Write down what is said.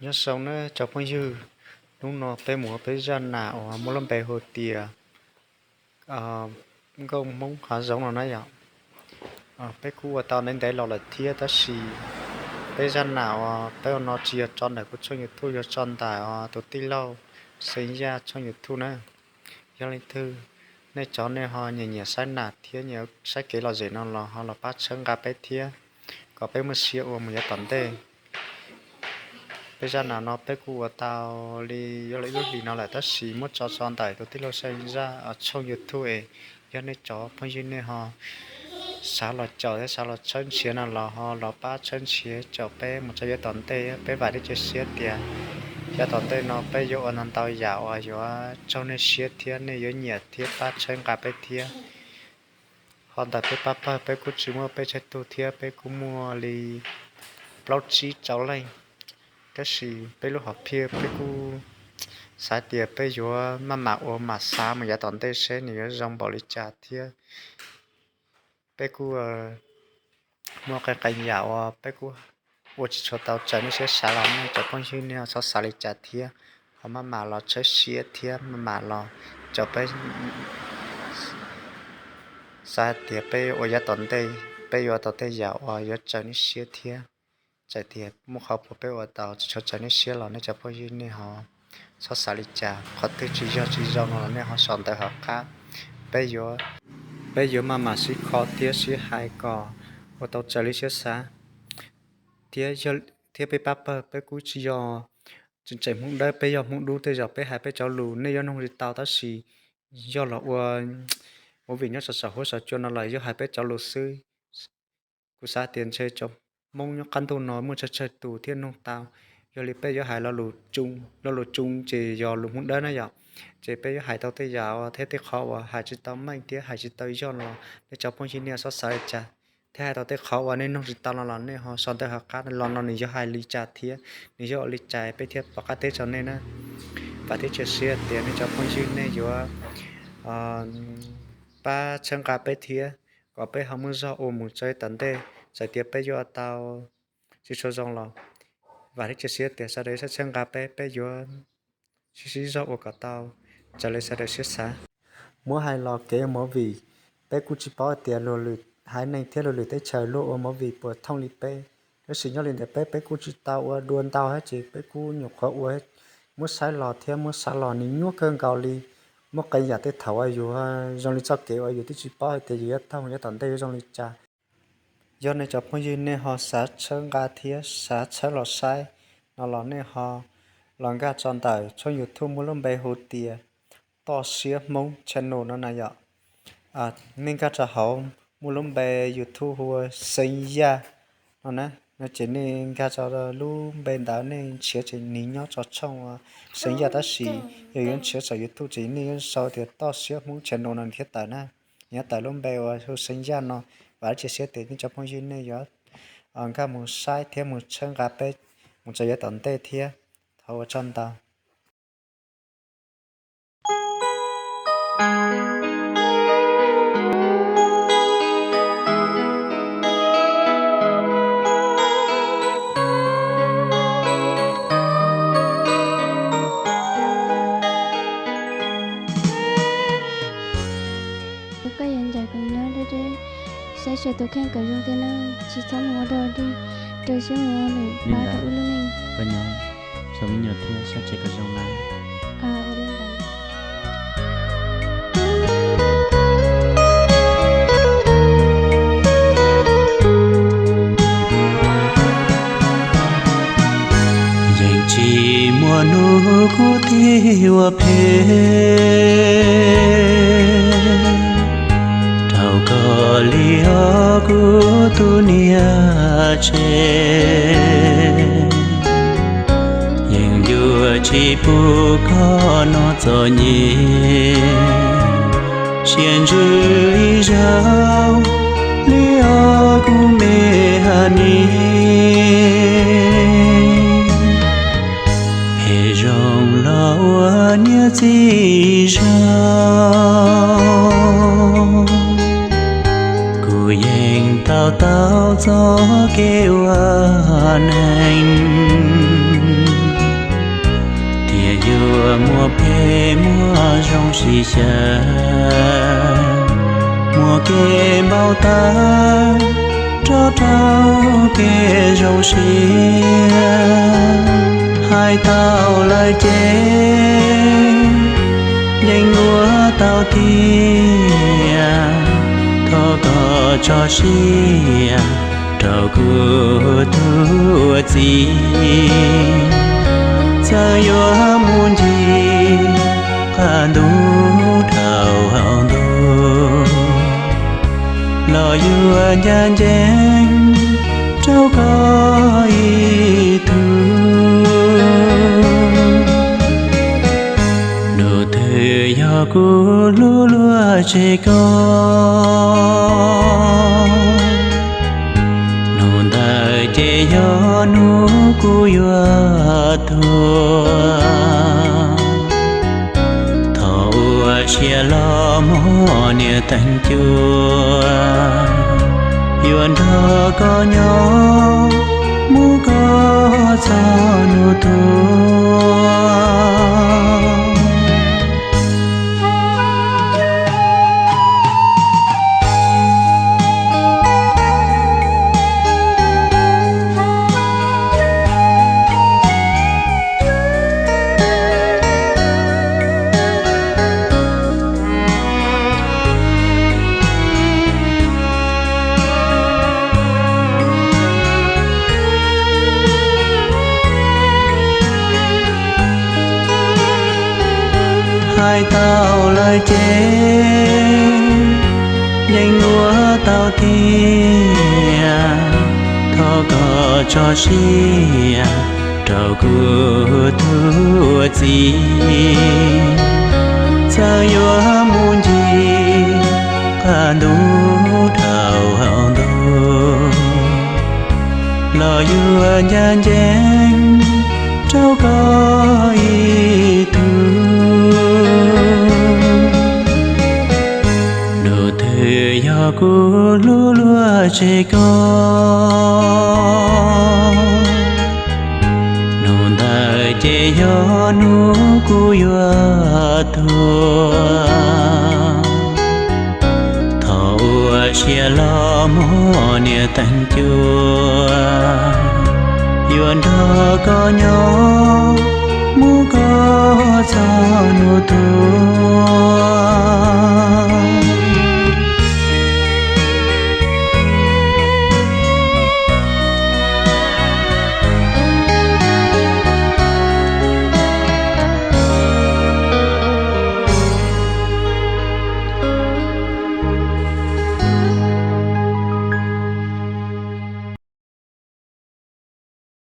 Nyob zoo nawb cov phooj ywg, hnub no peb mus ua peb zaj nam uas muaj lub npe hu tias nkauj Hmoob hav zoov no na yom. Peb kuj ua tau ntev ntev los lawm thiab tab sis peb zaj nam uas peb ua no tsis yog tso ntawm kuv tshooj YouTube, yog tso ntawm tus tij laug Xeev Yaj tshooj YouTube na. Yog leej twg nej cov nej ho nyiam nyiam saib nam thiab nyiam saib kev lom zem no los ho los pab txhawb nqa peb thiab, kom peb muaj siab ua mus yav tom ntej. Peb zaj nam no peb kuj ua tau li yog lawm ib lub hlis no lawm tab sis muab tso tso ntawm tus tij laug Xeev Yaj tshooj YouTube es yog nej cov phooj ywg nej ho xav los caum thiab xav los txhawb nrhiav no los ho los pab txhawb nrhiav caum peb mus txog yav tom ntej. Peb vam thiab cia siab tias yav tom ntej no peb yuav ua ntau ntau yam uas yuav raug nej siab thiab nej yuav nyiam thiab pab txhawb nqa peb thiab. Ho ntawm peb pab pawg peb kuj tsis muaj peb tsawg tug thiab, peb kuj muaj li plaub tsib rau leej, tab sis peb lub hom phiaj peb kuj xav tias peb yuav maj mam ua mam xav mus yav tom ntej seb nws yuav zoo npaum li cas thiab. Peb kuj muaj qee qee yam uas peb kuj ua tsis tshua tau raws nej siab xav los nej cov phooj ywg nej ho txhob xav li cas thiab, ho maj mam los txhawb siab thiab maj mam los caum peb. Xav hais tias peb ua yav tom ntej, peb yuav tau tej yam uas yuav raws nej siab thiab. Txawm tias muaj qhov puas peb ua tau tsis tshua raws nej siab los nej cov phooj ywg nej ho txhob xav li cas, qhov twg tsis yog tsis zoo no los nej ho sau ntawv hauv qab. Peb yuav, peb yuav maj mam sib kho thiab sib hais kom ua tau raws li siab xav thiab. Thiab peb pab pawg peb kuj tsis yog tseem Hmoob Dawb, peb yog Hmoob Dub, tej zaum peb hais peb cov lus nej yuav noog tsis tau tab sis yog los ua movie nyob saum saum huab saum cua no los yog hais peb cov lus xwb. Kuv xav tias ntshe cov Hmoob nyob qab ntuj no muaj tsawg tsawg tus thiaj noog tau. Yog li peb yuav hais lo lus tsu, lo lus tsu ces yog lus Hmoob Dawb na yom, ces peb yuav hais tau tej yam uas thiab tej qhov uas hais tsis tau meej thiab hais tsis tau yog los nej cov phooj ywg nej txhob xav li cas. Thiab hais tau tej qhov uas nej noog tsis tau no los nej ho sau ntawv hauv qab los no nws yuav hais li cas thiab nws yuav ua li cas peb thiaj pom qab teb rau nej na. Vam thiab cia siab tias nej cov phooj ywg nej yuav pab txhawb nqa peb thiab kom peb ho muaj zog ua mus txog tom ntej. Txawm tias peb yuav tau tsis tshua zoo los vam thiab cia siab tias sawv daws txhawb nqa peb, peb yuav sib sib zog ua kom tau raws li sawv daws siab xav. Muab hais los kev movie, peb kuj tsis paub hais tias luag lwm haiv neeg thiab luag lwm teb chaws luag ua movie puas thooj li peb. Tab sis nyob li ntawm peb, peb kuj tsis tau ua dua ntau thiab ces peb kuj nyuam qhuav ua muab saib los thiab muab xav los nws nyuaj kawg nkaus li. Muaj qee yam tej thaum uas yus zoo li txoj kev uas yus twb tsis paub hais tias yus yuav thooj yav tom ntej yuav zoo li cas. Yog nej cov phooj ywg nej ho xav txhawb nqa thiab xav txhawb los saib no los nej ho los nkag tso ntawm tshooj YouTube muaj lub npe hu tias Toj Siab Hmoob channel no na yom. Nej nkag rau hauv muaj lub npe YouTube hu ua Xeev Yaj no na, no ces nej nkag rau lub npe ntawd nej nrhiav ces nws nyob rau tshooj Xeev Yaj tab sis yog yuav nrhiav saum YouTube ces nej yuav sau tias Toj Siab Hmoob channel no thiaj tawm na. Nyob tawm lub npe uas hu Xeev Yaj no, vam thiab cia siab tias nej cov phooj ywg nej yuav nkag mus saib thiab mus txhawb nqa peb mus txog yav tom ntej thiab. Thov ua tsaug ntau. Koj yuav ncaim kuv nyob deb deb, saib xyuas tus kheej kom zoo thiab na, tsis txhob mus ua dog dig, rau siab mus ua lwm pab rau wb lub neej. Koj nyob, txhob me nyuam thiab, saib tsev kom zoo na. Yeej tsis muaj hnub kuv tig ua phem rau koj li os kuv tus niam tsev. Yeej yuav tsis pub koj noj txom nyem, siab ntsws ib zaug li os kuv me honey. Phem zoo los ua niam txiv zog, kuv yeej tau taug txoj kev ua neeg. Sim xyaw muaj kev npau taws, rov rau kev zoo siab. Hais tau lawm ces yeej ua tau tiag, thov koj tso siab rau kuv tus txiv. Txawm yuav mus ncig qab ntuj dhau hauv ntuj, los yuav ncaj ncees rau koj ib tug. Hnub twg yog kuv hlub luag tseg koj, hnub ntawd ces yog hnub kuv yuav tuag. Thov ua siab los mog niam teev cua, yuav nrog koj nyob mus koj txog hnub tuag. Hais tau lawm ces yeej ua tau tiag, thov koj tso siab rau kuv tus txiv. Txawm yuav mus ncig qab ntuj dhau hauv ntuj, los yuav ncaj ncees rau koj ib tug. Hnub twg yog kuv hlub luag tseg koj, hnub ntawd ces yog hnub kuv yuav tuag. Thov ua siab los mog niam teev cua, yuav nrog koj nyob mus koj txog hnub tuag.